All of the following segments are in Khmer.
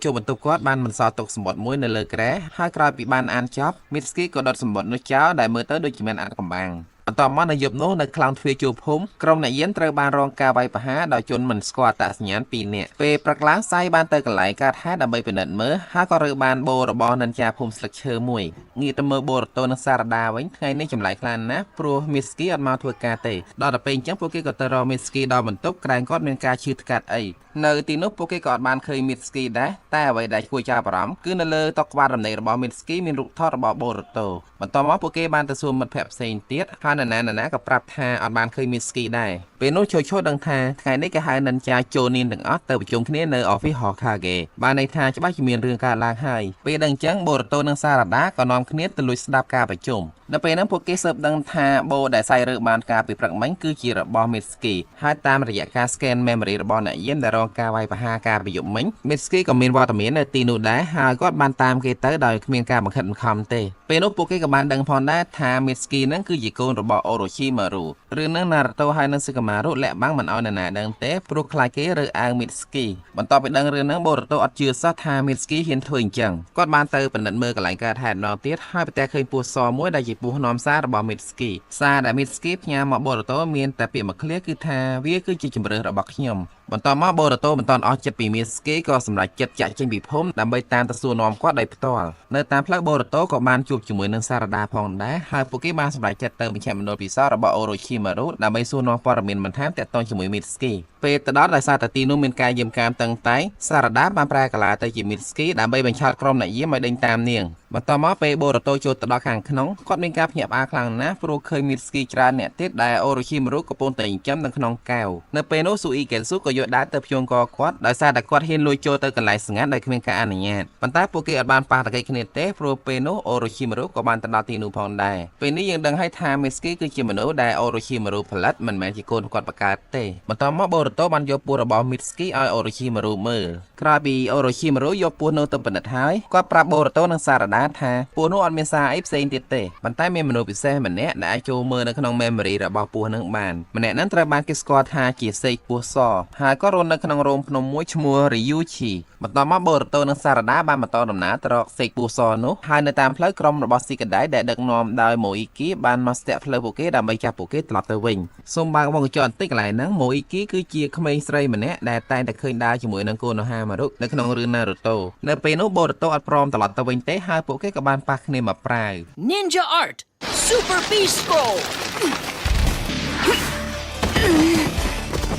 ចូលបន្ទប់គាត់បានបន្សល់ទុកសំបុត្រមួយនៅលើគ្រែហើយក្រោយពីបានអានចប់មីស្គីក៏ដុតសំបុត្រនោះចោលដែលមើលទៅដូចជាមានអាថ៌កំបាំងបន្ទាប់មកនៅយប់នោះនៅខ្លោងទ្វារជួរភូមិក្រុមអ្នកយាមត្រូវបានរងការវាយប្រហារដោយជនមិនស្គាល់អត្តសញ្ញាណពីរនាក់ពេលព្រឹកឡើងសៃបានទៅកន្លែងកើតហេតុដើម្បីពិនិត្យមើលហើយក៏រើបានបូរបស់និនចាភូមិស្លឹកឈើមួយងាកទៅមើលបូរតូនិងសារដាវិញថ្ងៃនេះចម្លែកខ្លាំងណាស់ព្រោះមីស្គីអត់មកធ្វើការទេដល់ទៅពេលអញ្ចឹងពួកគេក៏ទៅរកមីស្គីដល់បន្ទប់ក្រែងគាត់មានការឈឺថ្កាត់អីនៅទីនោះពួកគេក៏អត់បានឃើញមីស្គីដែរតែអ្វីដែលគួរចាប់អារម្មណ៍គឺនៅលើតុក្បាលដំណេករបស់មីស្គីមានរូបថតរបស់បូរតូបន្ទាប់មកពួកគេបានទៅសួរមិត្តភ័ក្តិផ្សេងទៀតហើយនរណានរណាក៏ប្រាប់ថាអត់បានឃើញមីស្គីដែរពេលនោះឈូឈូដឹងថាថ្ងៃនេះគេហៅនិនចាចូលនានទាំងអស់ទៅប្រជុំគ្នានៅ Office Hokage បានន័យថាច្បាស់ជាមានរឿងកើតឡើងហើយពេលដឹងអញ្ចឹងបូរតូនិងសារដាក៏នាំគ្នាទៅលួចស្ដាប់ការប្រជុំនៅពេលហ្នឹងពួកគេស៊ើបដឹងថាបូដែលសៃរើបានកាលពីព្រឹកមិញគឺជារបស់មីស្គីហើយតាមរយៈការ scan memory របស់អ្នកយាមដែលរងការវាយប្រហារការប្រយុទ្ធមិញមីស្គីក៏មានវត្តមាននៅទីនោះដែរហើយគាត់បានតាមគេទៅដោយគ្មានការបង្ខិតបង្ខំទេពេលនោះពួកគេក៏បានដឹងផងដែរថាមីស្គីហ្នឹងគឺជាកូនរបស់អូរ៉ូឈីម៉ារូរឿងហ្នឹងណារូតូហើយនិងស៊ិកាម៉ារុលាក់បាំងមិនឲ្យនរណាដឹងទេព្រោះខ្លាចគេរើសអើងមីស្គីបន្ទាប់ពីដឹងរឿងហ្នឹងបូរតូអត់ជឿសោះថាមីស្គីហ៊ានធ្វើអញ្ចឹងគាត់បានទៅពិនិត្យមើលកន្លែងកើតហេតុម្ដងទៀតហើយប្រទះឃើញពស់សមួយដែលជាពស់នាំសាររបស់មីស្គីសារដែលមីស្គីផ្ញើមកបូរតូមានតែពាក្យមួយឃ្លាគឺថាវាគឺជាជម្រើសរបស់ខ្ញុំបន្ទាប់មកបូរតូមិនទាន់អស់ចិត្តពីមីស្គីក៏សម្រេចចិត្តចាក់ចេញពីភូមិដើម្បីតាមទៅសួរនាំគាត់ដោយផ្ទាល់នៅតាមផ្លូវបូរតូក៏បានជួបជាមួយនឹងសារដាផងដែរហើយពួកគេបានសម្រេចចិត្តទៅមជ្ឈមណ្ឌលពិសោធន៍របស់អូរ៉ូឈីម៉ារុដើម្បីសួរនាំព័ត៌មានបន្ថែមទាក់ទងជាមួយមីស្គីពេលទៅដល់ដោយសារតែទីនោះមានការយាមកាមតឹងតែងសារដាបានប្រែកាឡាទៅជាមីស្គីដើម្បីបញ្ឆោតក្រុមអ្នកយាមឲ្យដេញតាមនាងបន្ទាប់មកពេលបូរតូចូលទៅដល់ខាងក្នុងគាត់មានការភ្ញាក់ផ្អើលខ្លាំងណាស់ព្រោះឃើញមីស្គីច្រើនអ្នកទៀតដែលអូរ៉ូឈីម៉ារុកំពុងតែចិញ្ចឹមនៅក្នុងកែវនៅពេលនោះស៊ូអ៊ីកេនស៊ូក៏យកដាវទៅភ្ជួងកគាត់ដោយសារតែគាត់ហ៊ានលួចចូលទៅកន្លែងស្ងាត់ដោយគ្មានការអនុញ្ញាតប៉ុន្តែពួកគេអត់បានប៉ះទង្គិចគ្នាទេព្រោះពេលនោះអូរ៉ូឈីម៉ារុក៏បានទៅដល់ទីនោះផងដែរពេលនេះយើងដឹងហើយថាមីស្គីគឺជាមនុស្សដែលអូរ៉ូឈីម៉ារុផលិតមិនមែនជាកូនគាត់បង្កើតទេបន្ទាប់មកបូរតូបានយកពស់របស់មីស្គីឲ្យអូរ៉ូឈីម៉ារុមើលក្រោយពីអូរ៉ូឈីម៉ារុយកពស់នោះទៅពិនិត្យហើយគាត់ប្រាប់បូរតូនិងសារដាថាពស់នោះអត់មានសារអីផ្សេងទៀតទេប៉ុន្តែមានមនុស្សពិសេសម្នាក់ដែលអាចចូលមើលនៅក្នុង memory របស់ពស់នឹងបានម្នាក់ហ្នឹងត្រូវបានគេស្គាល់ថាជាសេកពស់សហើយក៏រស់នៅក្នុងរោមភ្នំមួយឈ្មោះ Ryuchi បន្ទាប់មកបូរតូនិងសារដាបានបន្តដំណើរទៅរកសេកពស់សនោះហើយនៅតាមផ្លូវក្រុមរបស់ស៊ីកដៃដែលដឹកនាំដោយម៉ូអ៊ីគីបានមកស្ទាក់ផ្លូវពួកគេដើម្បីចាប់ពួកគេត្រឡប់ទៅវិញសូមបើកវងកញ្ចក់បន្តិចកន្លែងហ្នឹងម៉ូអ៊ីគីគឺជាក្មេងស្រីម្នាក់ដែលតែងតែឃើញដើរជាមួយនឹងកូនហាម៉ារុនៅក្នុងរឿងណារូតូនៅពេលនោះបូរតូអត់ព្រមត្រឡប់ទៅវិញទេហើយពួកគេក៏បានប៉ះគ្នាមកប្រាវ Ninja Art Super Beast Scroll!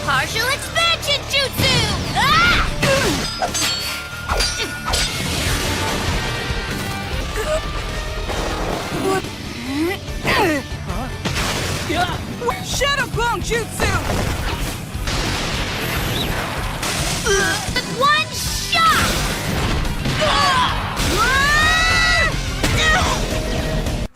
Partial expansion jutsu! Ah! Shadow Clone Jutsu! One shot!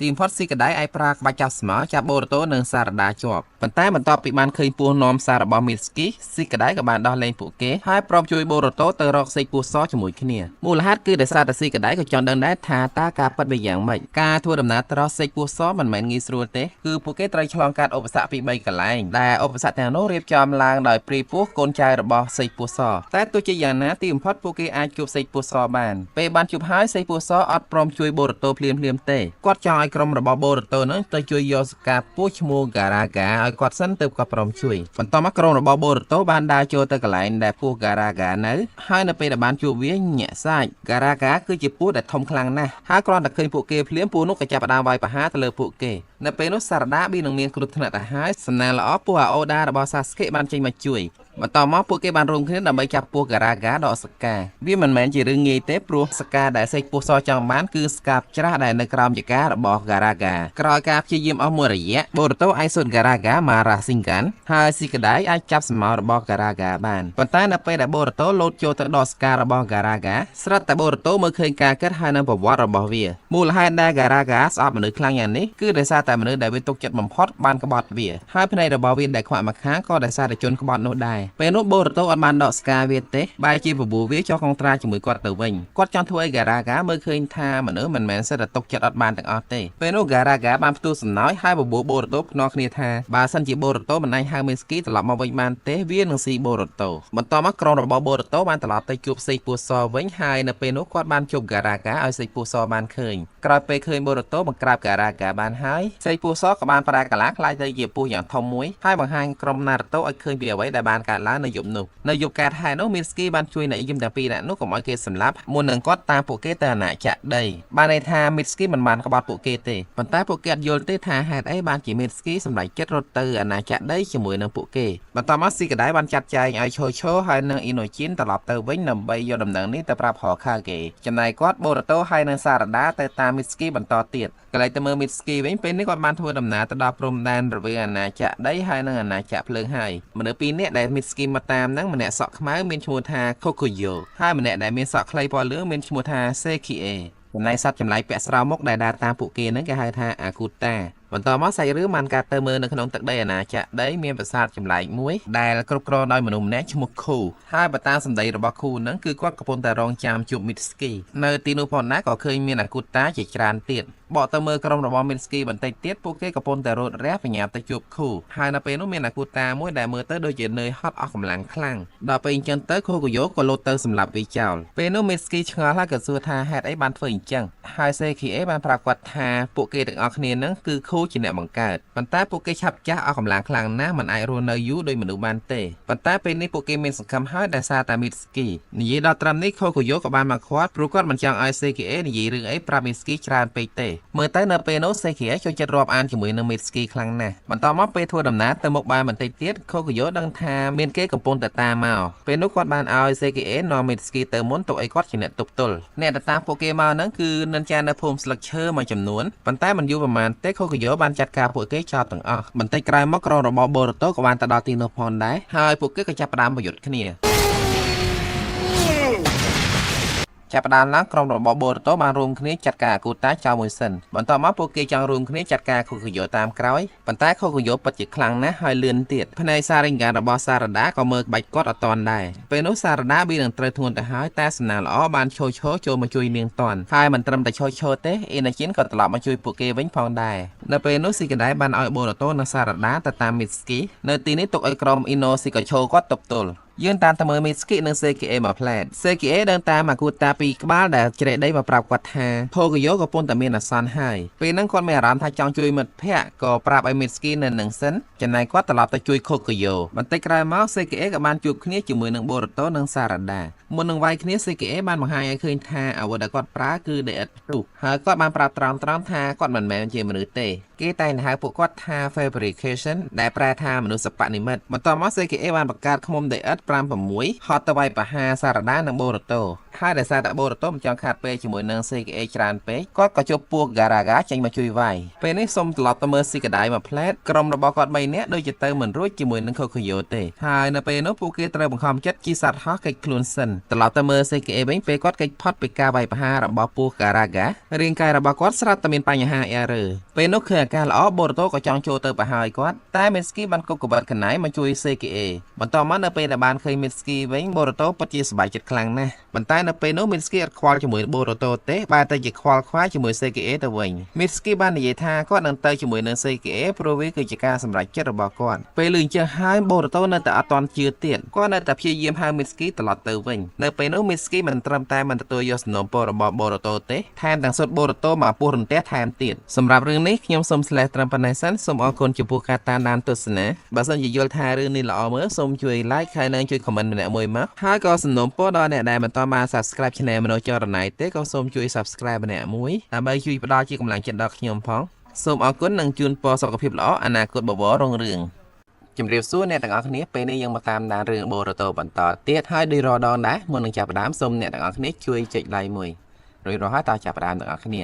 ទីបំផុតស៊ីកដៃអាចប្រើក្បាច់ចាប់ស្មៅចាប់បូរតូនិងសារដាជាប់ប៉ុន្តែបន្ទាប់ពីបានឃើញពស់នាំសាររបស់មីស្គីស៊ីកដៃក៏បានដោះលែងពួកគេហើយព្រមជួយបូរតូទៅរកសេកពស់សជាមួយគ្នាមូលហេតុគឺដោយសារតែស៊ីកដៃក៏ចង់ដឹងដែរថាតើការពិតវាយ៉ាងម៉េចការធ្វើដំណើរទៅរកសេកពស់សមិនមែនងាយស្រួលទេគឺពួកគេត្រូវឆ្លងកាត់ឧបសគ្គពី3កន្លែងដែលឧបសគ្គទាំងនោះរៀបចំឡើងដោយព្រាយពស់កូនចៅរបស់សេកពស់សតែទោះជាយ៉ាងណាទីបំផុតពួកគេអាចជួបសេកពស់សបានពេលបានជួបហើយសេកពស់សអត់ព្រមជួយបូរតូភ្លាមៗទេគាត់ចង់ឲ្យក្រុមរបស់បូរតូហ្នឹងទៅជួយយកសកាពស់ឈ្មោះហ្ការ៉ាហ្គាឲ្យគាត់សិនទើបគាត់ព្រមជួយបន្ទាប់មកក្រុមរបស់បូរតូបានដើរចូលទៅកន្លែងដែលពស់ហ្ការ៉ាហ្គានៅហើយនៅពេលដែលបានជួបវាញាក់សាច់ហ្ការ៉ាហ្គាគឺជាពស់ដែលធំខ្លាំងណាស់ហើយគ្រាន់តែឃើញពួកគេភ្លាមពស់នោះក៏ចាប់ផ្ដើមវាយប្រហារទៅលើពួកគេនៅពេលនោះសារដាប៊ីនឹងមានគ្រោះថ្នាក់ទៅហើយសំណាងល្អពស់អាអូដារបស់សាស្កេបានចេញមកជួយបន្ទាប់មកពួកគេបានរួមគ្នាដើម្បីចាប់ពស់ហ្ការ៉ាហ្គាដកសកាវាមិនមែនជារឿងងាយទេព្រោះសកាដែលសេកពស់សចង់បានគឺស្កាបច្រាស់ដែលនៅក្រោមចការបស់ហ្ការ៉ាហ្គាក្រោយការព្យាយាមអស់មួយរយៈបូរតូអាចសូត្រហ្ការ៉ាហ្គាម៉ារ៉ាស៊ីងកានហើយស៊ីកដៃអាចចាប់សម្ោរបស់ហ្ការ៉ាហ្គាបានប៉ុន្តែនៅពេលដែលបូរតូលោតចូលទៅដល់ស្ការបស់ហ្ការ៉ាហ្គាស្រាប់តែបូរតូមើលឃើញការគិតហើយនឹងប្រវត្តិរបស់វាមូលហេតុដែលហ្ការ៉ាហ្គាស្អប់មនុស្សខ្លាំងយ៉ាងនេះគឺដោយសារតែមនុស្សដែលវាទុកចិត្តបំផុតបានក្បត់វាហើយភ្នែករបស់វាដែលខ្វាក់មកខាងក៏ដោយសារតែជនក្បត់នោះដែរ ពេលនោះបូរ៉ូតូអត់បានដកស្ការវាទេបែរជាបបួលវាចុះកុងត្រាជាមួយគាត់ទៅវិញគាត់ចង់ធ្វើឲ្យហ្គារ៉ាហ្គាមើលឃើញថាមនុស្សមិនមែនសិតតែទុកចិត្តអត់បានទាំងអស់ទេពេលនោះហ្គារ៉ាហ្គាបានផ្ទុះសំណោយហើយបបួលបូរ៉ូតូភ្នាល់គ្នាថាបើសិនជាបូរ៉ូតូមិនអាចហៅមេស្គីត្រឡប់មកវិញបានទេវានឹងស៊ីបូរ៉ូតូបន្ទាប់មកក្រុមរបស់បូរ៉ូតូបានត្រឡប់ទៅជួបសេកពស់សវិញហើយនៅពេលនោះគាត់បានជួបហ្គារ៉ាហ្គាឲ្យសេកពស់សបានឃើញក្រោយពេលឃើញបូរ៉ូតូបង្ក្រាបហ្គារ៉ាហ្គាបានហើយសេកពស់សក៏បានប្រែកាឡាក្លាយទៅជាពស់យ៉ាងធំមួយហើយបង្ហាញក្រុមណារូតូឲ្យឃើញពីអ្វីដែលបានកើតឡើងនៅយប់នោះនៅយប់កើតហេតុនោះមីស្គីបានជួយអ្នកយាមទាំងពីរនាក់នោះកុំឲ្យគេសម្លាប់មុននឹងគាត់តាមពួកគេទៅអាណាចក្រដីបានន័យថាមីស្គីមិនបានក្បត់ពួកគេទេប៉ុន្តែពួកគេអត់យល់ទេថាហេតុអីបានជាមីស្គីសម្រេចចិត្តរត់ទៅអាណាចក្រដីជាមួយនឹងពួកគេបន្ទាប់មកស៊ីកដៃបានចាត់ចែងឲ្យឈូឈូហើយនិងអ៊ីណូជីនត្រឡប់ទៅវិញដើម្បីយកដំណឹងនេះទៅប្រាប់ហខាគេចំណែកគាត់បូរ៉ូតូហើយនិងសារ៉ាដាទៅតាមមីស្គីបន្តទៀតកន្លែងទៅមើលមីស្គីវិញពេលនេះគាត់បានធ្វើដំណើរទៅដល់ព្រំដែនរវាងអាណាចក្រដីហើយនិងអាណាចក្រភ្លើងហើយមនុស្សពីរនាក់ដែលមីស្គីមកតាមហ្នឹងម្នាក់សក់ខ្មៅមានឈ្មោះថាខូកូយ៉ូហើយម្នាក់ដែលមានសក់ខ្លីពណ៌លឿងមានឈ្មោះថាសេគីអេចំណែកសត្វចម្លែកពាក់ស្រោមមុខដែលដើរតាមពួកគេហ្នឹងគេហៅថាអាគូតាបន្តមកសាច់រឿងបានកាត់ទៅមើលនៅក្នុងទឹកដីអាណាចក្រដីមានប្រាសាទចម្លែកមួយដែលគ្រប់គ្រងដោយមនុស្សម្នាក់ឈ្មោះខូហើយបើតាមសម្ដីរបស់ខូហ្នឹងគឺគាត់កំពុងតែរងចាំជួបមីស្គីនៅទីនោះផងណាក៏ឃើញមានអាគូតាជាច្រើនទៀតបកទៅមើលក្រុមរបស់មីស្គីបន្តិចទៀតពួកគេកំពុងតែរត់រះបញ្ញាប់ទៅជួបខូហើយនៅពេលនោះមានអាគូតាមួយដែលមើលទៅដូចជានឿយហត់អស់កម្លាំងខ្លាំងដល់ពេលអញ្ចឹងទៅខូកូយ៉ូក៏លោតទៅសម្លាប់វាចោលពេលនោះមីស្គីឆ្ងល់ហើយក៏សួរថាហេតុអីបានធ្វើអញ្ចឹងហើយសេគីអេបានប្រាប់គាត់ថាពួកគេទាំងអស់គ្នាហ្នឹងគឺខូជាអ្នកបង្កើតប៉ុន្តែពួកគេឆាប់ចាស់អស់កម្លាំងខ្លាំងណាស់មិនអាចរស់នៅយូរដោយមនុស្សបានទេប៉ុន្តែពេលនេះពួកគេមានសង្ឃឹមហើយដោយសារតែមីស្គីនិយាយដល់ត្រឹមនេះខូកូយ៉ូក៏បានមកខាត់ព្រោះគាត់មិនចង់ឲ្យសេគីអេនិយាយរឿងអីប្រាប់មីស្គីច្រើនពេកទេមើលទៅនៅពេលនោះសេគីអេចូលចិត្តរាប់អានជាមួយនឹងមីស្គីខ្លាំងណាស់បន្តមកពេលធ្វើដំណើរទៅមុខបានបន្តិចទៀតខូកូយ៉ូដឹងថាមានគេកំពុងតែតាមមកពេលនោះគាត់បានឲ្យសេគីអេនាំមីស្គីទៅមុនទុកឲ្យគាត់ជាអ្នកទប់ទល់អ្នកដែលតាមពួកគេមកហ្នឹងគឺនិនចានៅភូមិស្លឹកឈើមួយចំនួនប៉ុន្តែមិនយូរប្រហែលទេខូកូយ៉ូបានចាត់ការពួកគេចោលទាំងអស់បន្តិចក្រោយមកក្រុមរបស់បូរ៉ូតូក៏បានទៅដល់ទីនោះផងដែរហើយពួកគេក៏ចាប់ផ្ដើមប្រយុទ្ធគ្នាចាប់ផ្ដើមឡើងក្រុមរបស់បូរ៉ូតូបានរួមគ្នាចាត់ការអាគូតាចោលមួយសិនបន្ទាប់មកពួកគេចង់រួមគ្នាចាត់ការខូកូយ៉ូតាមក្រោយប៉ុន្តែខូកូយ៉ូពិតជាខ្លាំងណាស់ហើយលឿនទៀតភ្នែកសារ៉េងហ្គារបស់សារ៉ាដាក៏មើលក្បាច់គាត់អត់ទាន់ដែរពេលនោះសារ៉ាដាវានឹងត្រូវធ្ងន់ទៅហើយតែសំណាងល្អបានឈោឈោចូលមកជួយនាងតាន់ហើយមិនត្រឹមតែឈោឈោទេអ៊ីណាជីនក៏ត្រឡប់មកជួយពួកគេវិញផងដែរនៅពេលនោះស៊ីកដៃបានឲ្យបូរ៉ូតូនិងសារ៉ាដាទៅតាមមីស្គីនៅទីនេះទុកឲ្យក្រុមអ៊ីណូស៊ីកឆូគាត់ទប់ទល់យើងតាមទៅមើលមីស្គីនិងសេគីអេមកផ្លែតសេគីអេដឹងតាមអាគូតាពីក្បាលដែលជ្រែកដីមកប្រាប់គាត់ថាខូកូយ៉ូកំពុងតែមានអាសន្នហើយពេលហ្នឹងគាត់មានអារម្មណ៍ថាចង់ជួយមិត្តភ័ក្តិក៏ប្រាប់ឲ្យមីស្គីនៅនឹងសិនចំណែកគាត់ត្រឡប់ទៅជួយខូកូយ៉ូបន្តិចក្រោយមកសេគីអេក៏បានជួបគ្នាជាមួយនឹងបូរ៉ូតូនិងសារ៉ាដាមុននឹងវាយគ្នាសេគីអេបានបង្ហាញឲ្យឃើញថាអាវុធដែលគាត់ប្រើគឺដីឥដ្ឋផ្ទុះហើយគាត់បានប្រាប់ត្រង់ៗថាគាត់មិនមែនជាមនុស្សទេគេតែងហៅពួកគាត់ថា fabrication ដែលប្រែថាមនុស្សសិប្បនិម្មិតបន្ទាប់មកសេគីអេបានបង្កើតឃ្មុំដីឥដ្ឋ5 6ហត់ទៅវាយប្រហារសារ៉ាដានិងបូរ៉ូតូហើយដោយសារតែបូរ៉ូតូមិនចង់ខាតពេលជាមួយនឹង CKA ច្រើនពេកគាត់ក៏ជប់ពួកហ្គារ៉ាហ្គាចេញមកជួយវាយពេលនេះសូមត្រឡប់ទៅមើលស៊ីកដៃមួយផ្លែតក្រុមរបស់គាត់3នាក់ដូចជាទៅមិនរួចជាមួយនឹងខូខូយ៉ូទេហើយនៅពេលនោះពួកគេត្រូវបង្ខំចិត្តជិះសត្វហោះគេចខ្លួនសិនត្រឡប់ទៅមើល CKA វិញពេលគាត់គេចផុតពីការវាយប្រហាររបស់ពួកហ្គារ៉ាហ្គារាងកាយរបស់គាត់ស្រាប់តែមានបញ្ហា error ពេលនោះឃើញអាការល្អបូរ៉ូតូក៏ចង់ចូលទៅប្រហើយគាត់តែមេស្គីបានគប់កបិតកណៃមកជួយ CKA បន្ទាប់មកនៅពេលដែលបានឃើញមេស្គីវិញបូរ៉ូតូពិតជាសប្បាយចិត្តខ្លាំងណាស់ប៉ុន្តែនៅពេលនោះមេស្គីអត់ខ្វល់ជាមួយបូរ៉ូតូទេបែរទៅជាខ្វល់ខ្វាយជាមួយ CKA ទៅវិញមេស្គីបាននិយាយថាគាត់នឹងទៅជាមួយនឹង CKA ព្រោះវាគឺជាការសម្រេចចិត្តរបស់គាត់ពេលលឺអញ្ចឹងហើយបូរ៉ូតូនៅតែអត់ទាន់ជឿទៀតគាត់នៅតែព្យាយាមហៅមេស្គីត្រឡប់ទៅវិញនៅពេលនោះមេស្គីមិនត្រឹមតែមិនទទួលយកសំណូមពររបស់បូរ៉ូតូទេថែមទាំងសុទ្ធបូរ៉ូតូមកពោះរន្ទះថែមទៀតសម្រាប់រឿងនេះខ្ញុំសូម slash ត្រឹមប៉ុណ្ណេះសិនសូមអរគុណចំពោះការតាមដានទស្សនាបើសិនជាយល់ថារឿងនេះល្អមើលសូមជួយ like ហើយនិងជួយ comment ម្នាក់មួយមកហើយក៏សំណូមពរដល់អ្នកដែលមិនទាន់បាន subscribe Channel មនោចរណៃទេក៏សូមជួយ subscribe ម្នាក់មួយដើម្បីជួយផ្ដល់ជាកម្លាំងចិត្តដល់ខ្ញុំផងសូមអរគុណនិងជូនពរសុខភាពល្អអនាគតបវររុងរឿងជំរាបសួរអ្នកទាំងអស់គ្នាពេលនេះយើងមកតាមដានរឿងបូរ៉ូតូបន្តទៀតហើយដោយរដងដែរមុននឹងចាប់ផ្ដើមសូមអ្នកទាំងអស់គ្នាជួយចុច like មួយរួចរាល់ហើយតើចាប់ផ្ដើមទាំងអស់គ្នា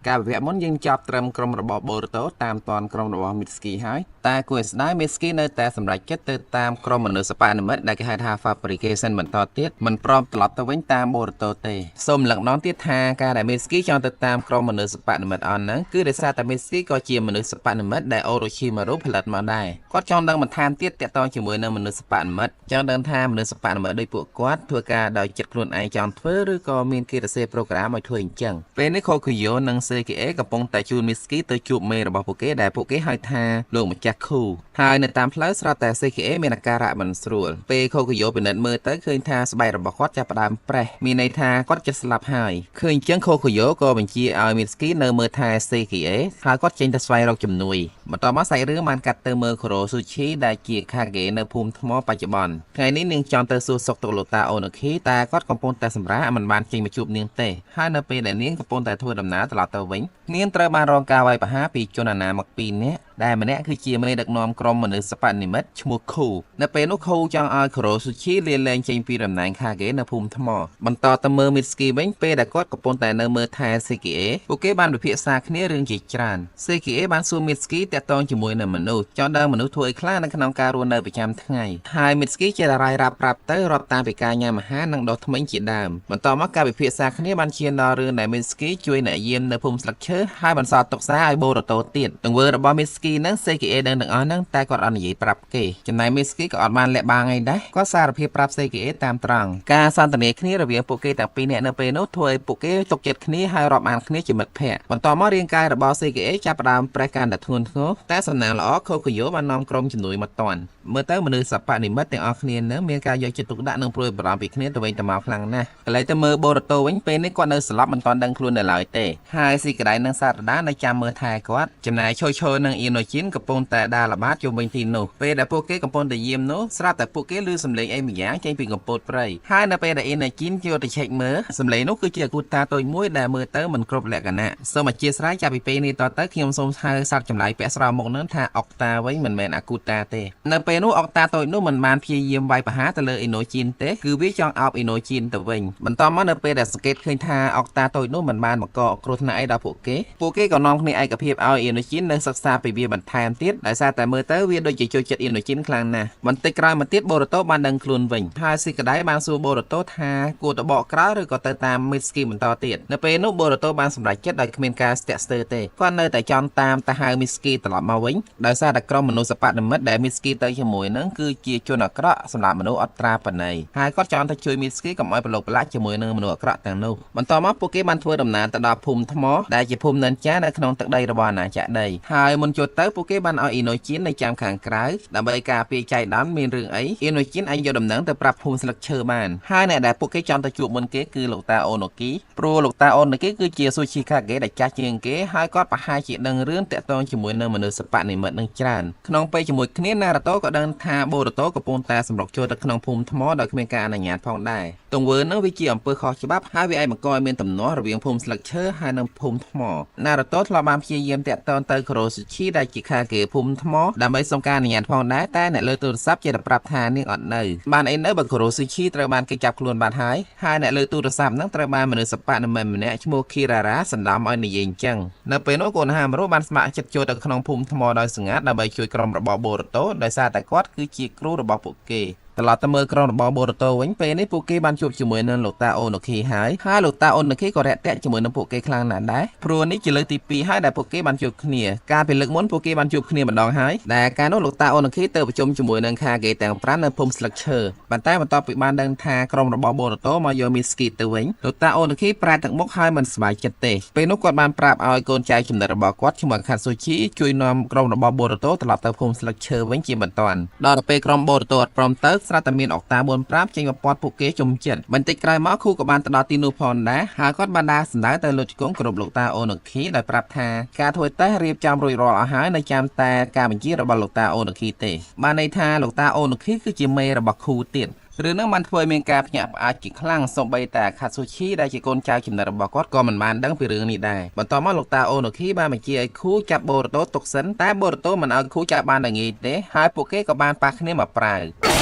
ការវិវគ្គមុនយើងចប់ត្រឹមក្រុមរបស់ Boruto តាមតាន់ក្រុមរបស់ Mitsuki ហើយតែគួរឲ្យស្ដាយ Mitsuki នៅតែសម្រេចចិត្តទៅតាមក្រុមមនុស្សសិប្បនិម្មិតដែលគេហៅថា Fabrication បន្តទៀតមិនព្រមត្រឡប់ទៅវិញតាម Boruto ទេសូមរំលឹកម្ដងទៀតថាការដែល Mitsuki ចង់ទៅតាមក្រុមមនុស្សសិប្បនិម្មិតអស់ហ្នឹងគឺដោយសារតែ Mitsuki ក៏ជាមនុស្សសិប្បនិម្មិតដែល Orochimaru ផលិតមកដែរគាត់ចង់ដឹងបន្ថែមទៀតទាក់ទងជាមួយនឹងមនុស្សសិប្បនិម្មិតចង់ដឹងថាមនុស្សសិប្បនិម្មិតដូចពួកគាត់ធ្វើការដោយចិត្តខ្លួនឯងចង់ធ្វើឬក៏មានគេសរសេរ program ឲ្យធ្វើអញ្ចឹងពេលនេះ Kokuyo និង CKA កំពុងតែជូន Mitsuki ទៅជួបមេរបស់ពួកគេដែលពួកគេហៅថាលោកម្ចាស់ខូហើយនៅតាមផ្លូវស្រាប់តែ CKA មានអាការៈមិនស្រួលពេល Kokuyo ពិនិត្យមើលទៅឃើញថាស្បែករបស់គាត់ចាប់ផ្ដើមប្រេះមានន័យថាគាត់ចិត្តស្លាប់ហើយឃើញអញ្ចឹង Kokuyo ក៏បញ្ជាឲ្យ Mitsuki នៅមើលថែ CKA ហើយគាត់ចេញទៅស្វែងរកជំនួយបន្ទាប់មកសាច់រឿងបានកាត់ទៅមើល Kurosuchi ដែលជា Kage នៅភូមិថ្មបច្ចុប្បន្នថ្ងៃនេះនាងចង់ទៅសួរសុខទុក្ខលោកតាអូណូខីតែគាត់កំពុងតែសម្រាកមិនបានចេញមកជួបនាងទេហើយនៅពេលដែលនាងកំពុងតែធ្វើដំណើរត្រឡប់ទៅវិញនាងត្រូវបានរងការវាយប្រហារពីជនអនាមិកពីរនាក់ដែលម្នាក់គឺជាមេដឹកនាំក្រុមមនុស្សសិប្បនិម្មិតឈ្មោះខូនៅពេលនោះខូចង់ឲ្យ Kurosuchi លាលែងចេញពីតំណែង Kage នៅភូមិថ្មបន្តទៅមើល Mitsuki វិញពេលដែលគាត់កំពុងតែនៅមើលថែ CKA ពួកគេបានពិភាក្សាគ្នារឿងជាច្រើន CKA បានសួរ Mitsuki ទាក់ទងជាមួយនឹងមនុស្សចង់ដឹងមនុស្សធ្វើអីខ្លះនៅក្នុងការរស់នៅប្រចាំថ្ងៃហើយ Mitsuki ជាតារាយរាប់ប្រាប់ទៅរាប់តាមពីការញ៉ាំអាហារនិងដុសធ្មេញជាដើមបន្តមកការពិភាក្សាគ្នាបានឈានដល់រឿងដែល Mitsuki ជួយអ្នកយាមនៅភូមិស្លឹកឈើហើយបន្សល់ទុកសារឲ្យ Boruto ទៀតទង្វើរបស់ Mitsuki និង CKA ដឹងទាំងអស់ហ្នឹងតែគាត់អត់និយាយប្រាប់គេចំណែក Mitsuki ក៏អត់បានលាក់បាំងអីដែរគាត់សារភាពប្រាប់ CKA តាមត្រង់ការសន្ទនាគ្នារវាងពួកគេទាំងពីរនាក់នៅពេលនោះធ្វើឲ្យពួកគេទុកចិត្តគ្នាហើយរាប់អានគ្នាជាមិត្តភក្តិបន្តមករាងកាយរបស់ CKA ចាប់ផ្ដើមប្រេះកាន់តែធ្ងន់ធ្ងរតែសំណាងល្អ Kokuyo បាននាំក្រុមជំនួយមកតាន់មើលទៅមនុស្សសិប្បនិម្មិតទាំងអស់គ្នានឹងមានការយកចិត្តទុកដាក់និងព្រួយបារម្ភពីគ្នាទៅវិញទៅមកខ្លាំងណាស់កន្លែងទៅមើល Boruto វិញពេលនេះគាត់នៅស្លាប់មិនទាន់ដឹងខ្លួននៅឡើយទេហើយស៊ីក្ដៃនិងសារដានៅចាំមើលថែគាត់ចំណែកឈូឈូនិងអ៊ីណូជីនកំពុងតែដើរល្បាតជុំវិញទីនោះពេលដែលពួកគេកំពុងតែយាមនោះស្រាប់តែពួកគេឮសំឡេងអីម្យ៉ាងចេញពីកំពតព្រៃហើយនៅពេលដែលអ៊ីណូជីនចូលទៅឆែកមើលសំឡេងនោះគឺជាអកូតាតូចមួយដែលមើលទៅមិនគ្រប់លក្ខណៈសូមអធិស្ឋានចាប់ពីពេលនេះតទៅខ្ញុំសូមហៅសត្វចម្លែកពាក់ស្រោមមុខនឹងថាអុកតាវិញមិនមែនអាកូតាទេនៅពេលនោះអុកតាតូចនោះមិនបានព្យាយាមវាយប្រហារទៅលើអ៊ីណូជីនទេគឺវាចង់អោបអ៊ីណូជីនទៅវិញបន្តមកនៅពេលដែលសង្កេតឃើញថាអុកតាតូចនោះមិនបានបង្កគ្រោះថ្នាក់អីដល់ពួកគេពួកគេក៏នាំគ្នាឯកភាពឲ្យអ៊ីណូជីននៅសិក្សាពីវាបន្ថែមទៀតដោយសារតែមើលទៅវាដូចជាចូលចិត្តអ៊ីណូជីនខ្លាំងណាស់បន្តិចក្រោយមកទៀតបូរ៉ូតូបានដឹងខ្លួនវិញហើយស៊ីកដៃបានសួរបូរ៉ូតូថាគួរទៅបកក្រោយឬក៏ទៅតាមមីស្គីបន្តទៀតនៅពេលនោះបូរ៉ូតូបានសម្រេចចិត្តដោយគ្មានការស្ទាក់ស្ទើរទេគាត់នៅតែចង់តាមទៅហៅមីស្គីត្រឡប់មកវិញដោយសារតែក្រុមមនុស្សសិប្បនិម្មិតដែលមីស្គីទៅជាមួយនឹងគឺជាជនអាក្រក់សម្រាប់មនុស្សអត់ត្រាបណីហើយគាត់ចង់ទៅជួយមីស្គីកុំឲ្យប្រឡូកប្រឡាក់ជាមួយនឹងមនុស្សអាក្រក់ទាំងនោះបន្តមកពួកគេបានធ្វើដំណើរទៅដល់ភូមិថ្មដែលជាភូមិនិនចានៅក្នុងទឹកដីរបស់អាណាចក្រដីហើយមុនចូលទៅពួកគេបានឲ្យអ៊ីណូជីននៅចាំខាងក្រៅដើម្បីការពារចៃដន្យមានរឿងអីអ៊ីណូជីនអាចយកដំណឹងទៅប្រាប់ភូមិស្លឹកឈើបានហើយអ្នកដែលពួកគេចង់ទៅជួបមុនគេគឺលោកតាអូណូគីព្រោះលោកតាអូណូគីគឺជាស៊ូឈីកាហ្គេដែលចាស់ជាងគេហើយគាត់ប្រហែលជាដឹងរឿងតាក់ទងជាមួយនឹងមនុស្សសិប្បនិម្មិតនឹងច្រើនក្នុងពេលជាមួយគ្នាណារ៉ូតូក៏ដឹងថាបូរ៉ូតូកំពុងតែសម្រុកចូលទៅក្នុងភូមិថ្មដោយគ្មានការអនុញ្ញាតផងដែរទង្វើនឹងវាជាអំពើខុសច្បាប់ហើយវាអាចបង្កឲ្យមានទំនាស់រវាងភូមិស្លឹកឈើហើយនិងភូមិថ្មណារ៉ូតូធ្លាប់បានព្យាយាមតាក់ទងទៅក្រូស៊ូឈីដែលជាខាគេភូមិថ្មដើម្បីសុំការអនុញ្ញាតផងដែរតែអ្នកលើទូរស័ព្ទជាតែប្រាប់ថានាងអត់នៅបានអីនៅបើក្រូស៊ូឈីត្រូវបានគេចាប់ខ្លួនបានហើយហើយអ្នកលើទូរស័ព្ទនឹងត្រូវបានមនុស្សសិប្បនិម្មិតម្នាក់ឈ្មោះគីរ៉ារ៉ាសណ្ដំឲ្យនិយាយអញ្ចឹងនៅពេលនោះកូនហាមរុបានស្ម័គ្រចិត្តចូលទៅក្នុងភូមិថ្មដោយស្ងាត់ដើម្បីជួយក្រុមរបស់បូរ៉ូតូដោយសារតែគាត់គឺជាគ្រូរបស់ពួកគេត្រឡប់ទៅមើលក្រុមរបស់បូរ៉ូតូវិញពេលនេះពួកគេបានជួបជាមួយនឹងលោកតាអូណូខីហើយហើយលោកតាអូណូខីក៏រាក់ទាក់ជាមួយនឹងពួកគេខ្លាំងណាស់ដែរព្រោះនេះជាលើកទី2ហើយដែលពួកគេបានជួបគ្នាកាលពីលើកមុនពួកគេបានជួបគ្នាម្ដងហើយដែលកាលនោះលោកតាអូណូខីទៅប្រជុំជាមួយនឹងខាគេទាំង5នៅភូមិស្លឹកឈើប៉ុន្តែបន្ទាប់ពីបានដឹងថាក្រុមរបស់បូរ៉ូតូមកយកមីស្គីទៅវិញលោកតាអូណូខីប្រែទឹកមុខហើយមិនសប្បាយចិត្តទេពេលនោះគាត់បានប្រាប់ឲ្យកូនចៅចំណិតរបស់គាត់ឈ្មោះខាត់ស៊ូជីជួយនាំក្រុមរបស់បូរ៉ូតូត្រឡប់ទៅភូមិស្លឹកឈើវិញជាបន្ទាន់ដល់ទៅពេលក្រុមបូរ៉ូតូអត់ព្រមទៅស្រាប់តែមានអុកតា45ចេញមកពាត់ពួកគេជុំចិត្តបន្តិចក្រោយមកគូក៏បានទៅដល់ទីនោះផងដែរហើយគាត់បានដើរសម្ដៅទៅលោកជង្គង់គ្រប់លោកតាអូណូខីដោយប្រាប់ថាការធ្វើតេស្តរៀបចំរួចរាល់អស់ហើយនៅចាំតែការបញ្ជារបស់លោកតាអូណូខីទេបានន័យថាលោកតាអូណូខីគឺជាមេរបស់គូទៀតរឿងហ្នឹងបានធ្វើឲ្យមានការភ្ញាក់ផ្អើលជាខ្លាំងសូម្បីតែខាត់ស៊ូឈីដែលជាកូនចៅចំណិតរបស់គាត់ក៏មិនបានដឹងពីរឿងនេះដែរបន្ទាប់មកលោកតាអូណូខីបានបញ្ជាឲ្យគូចាប់បូរ៉ូតូទុកសិនតែបូរ៉ូតូមិនឲ្យគូចាប់បានដោយងាយទេហើយពួកគេក៏បានប៉ះគ្នាមកប្រាវ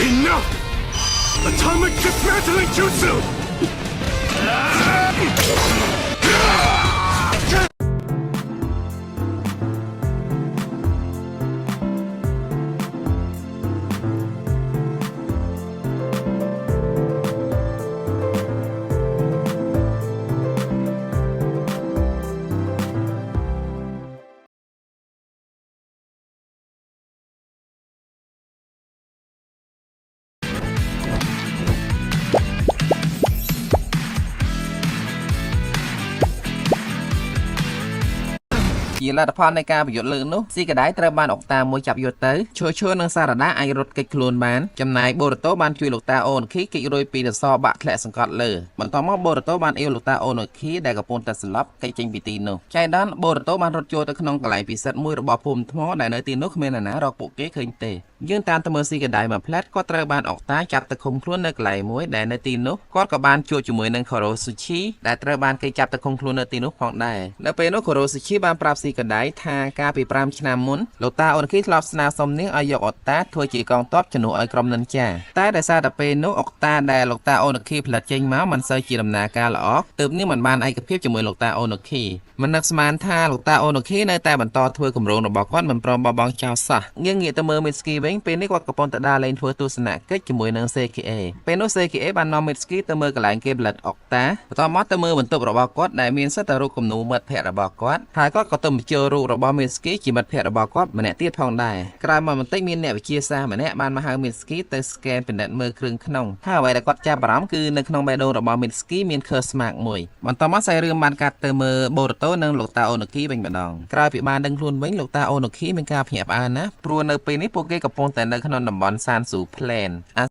Enough! Atomic dismantling jutsu! ជាលទ្ធផលនៃការប្រយុទ្ធលើកនោះស៊ីកដៃត្រូវបានអុកតាមួយចាប់យកទៅឈួឈួនិងសារដាអាចរត់គេចខ្លួនបានចំណែកបូរ៉ូតូបានជួយលោកតាអូនខីគេចរួចពីរសបាក់ធ្លាក់សង្កត់លើបន្ទាប់មកបូរ៉ូតូបានអៀវលោកតាអូនខីដែលកំពុងតែស្លាប់គេចចេញពីទីនោះចៃដន្យបូរ៉ូតូបានរត់ចូលទៅក្នុងកន្លែងពិសិដ្ឋមួយរបស់ភូមិថ្មដែលនៅទីនោះគ្មាននរណារកពួកគេឃើញទេយើងតាមទៅមើលស៊ីកដៃមួយផ្លែតគាត់ត្រូវបានអុកតាចាប់ទៅឃុំខ្លួននៅកន្លែងមួយដែលនៅទីនោះគាត់ក៏បានជួបជាមួយនឹង Korosuchi ដែលត្រូវបានគេចាប់ទៅឃុំខ្លួននៅទីនោះផងដែរនៅពេលនោះ Korosuchi បានប្រាប់ស៊ីកដៃថាកាលពី5ឆ្នាំមុនលោកតាអូនគីធ្លាប់ស្នើសុំនាងឲ្យយកអុកតាធ្វើជាកងទ័ពជំនួសឲ្យក្រុមនិនចាតែដោយសារតែពេលនោះអុកតាដែលលោកតាអូនគីផលិតចេញមកមិនសូវជាដំណើរការល្អទើបនាងមិនបានឯកភាពជាមួយលោកតាអូនគីមិននឹកស្មានថាលោកតាអូនគីនៅតែបន្តធ្វើគម្រោងរបស់គាត់មិនព្រមបោះបង់ចោលសោះងាកងាកទៅមើល Mitsuki វិញពេលនេះគាត់កំពុងតែដើរលេងធ្វើទស្សនកិច្ចជាមួយនឹង CKA ពេលនោះ CKA បាននាំ Mitsuki ទៅមើលកន្លែងគេផលិតអុកតាបន្ទាប់មកទៅមើលបន្ទប់របស់គាត់ដែលមានសិតតែរូបគំនូរមិត្តភ័ក្តិរបស់គាត់ហើយគាត់ក៏ទៅបញ្ចូលរូបរបស់ Mitsuki ជាមិត្តភ័ក្តិរបស់គាត់ម្នាក់ទៀតផងដែរក្រោយមកបន្តិចមានអ្នកវិទ្យាសាស្ត្រម្នាក់បានមកហៅ Mitsuki ទៅ scan ពិនិត្យមើលគ្រឿងក្នុងហើយអ្វីដែលគាត់ចាប់អារម្មណ៍គឺនៅក្នុងបេះដូងរបស់ Mitsuki មាន curse mark មួយបន្ទាប់មកសាច់រឿងបានកាត់ទៅមើល Boruto និងលោកតា Onoki វិញម្ដងក្រោយពីបានដឹងខ្លួនវិញលោកតា Onoki មានការភ្ញាក់ផ្អើលណាស់ព្រោះនៅពេលនេះពួកគេកំពុងតែនៅក្នុងតំបន់ Sansu Plain។